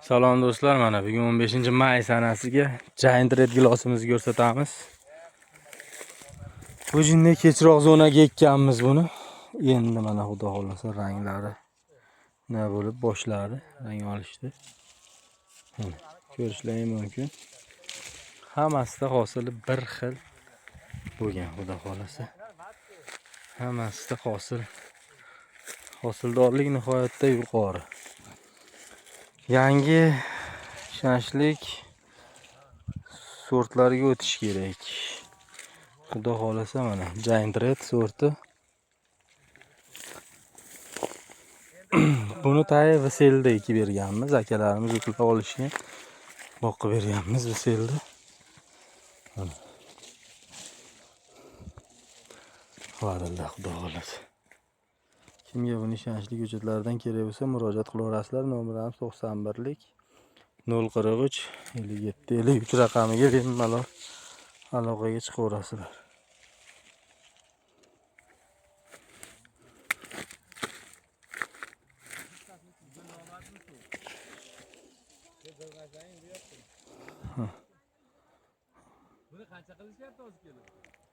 Salom do'stlar, mana bugun 15 may sanasiga Giant Red gilosimizni ko'rsatamiz. Bu jinni kechroq zonaga ekkanmiz buni. Endi mana xudo xohlasa ranglari nima bo'lib boshladi, rang olishdi. Mana ko'rishlaring mumkin. Hammasida hosili bir xil bo'lgan xudo xohlasa. Hammasida hosildorlik nihoyatda yuqori. Yangi ishonchlik sortlarga o'tish kerak. Xudo xohlasa mana Giant Red sorti. Buni tay Veselda ekib berganmiz. Akalarimiz o'tlab olishgan. Boqib berganmiz Veselda. Mana. Valillah xudo xohlasa. Kimga buni ishonchli ko'chatlardan kerak bo'lsa murojaat qilaverasizlar. Nomerimiz 91lik 043 57 53 raqamiga bemalol aloqaga chiqaverasizlar. Buni qancha qilishyapti hozir kelib?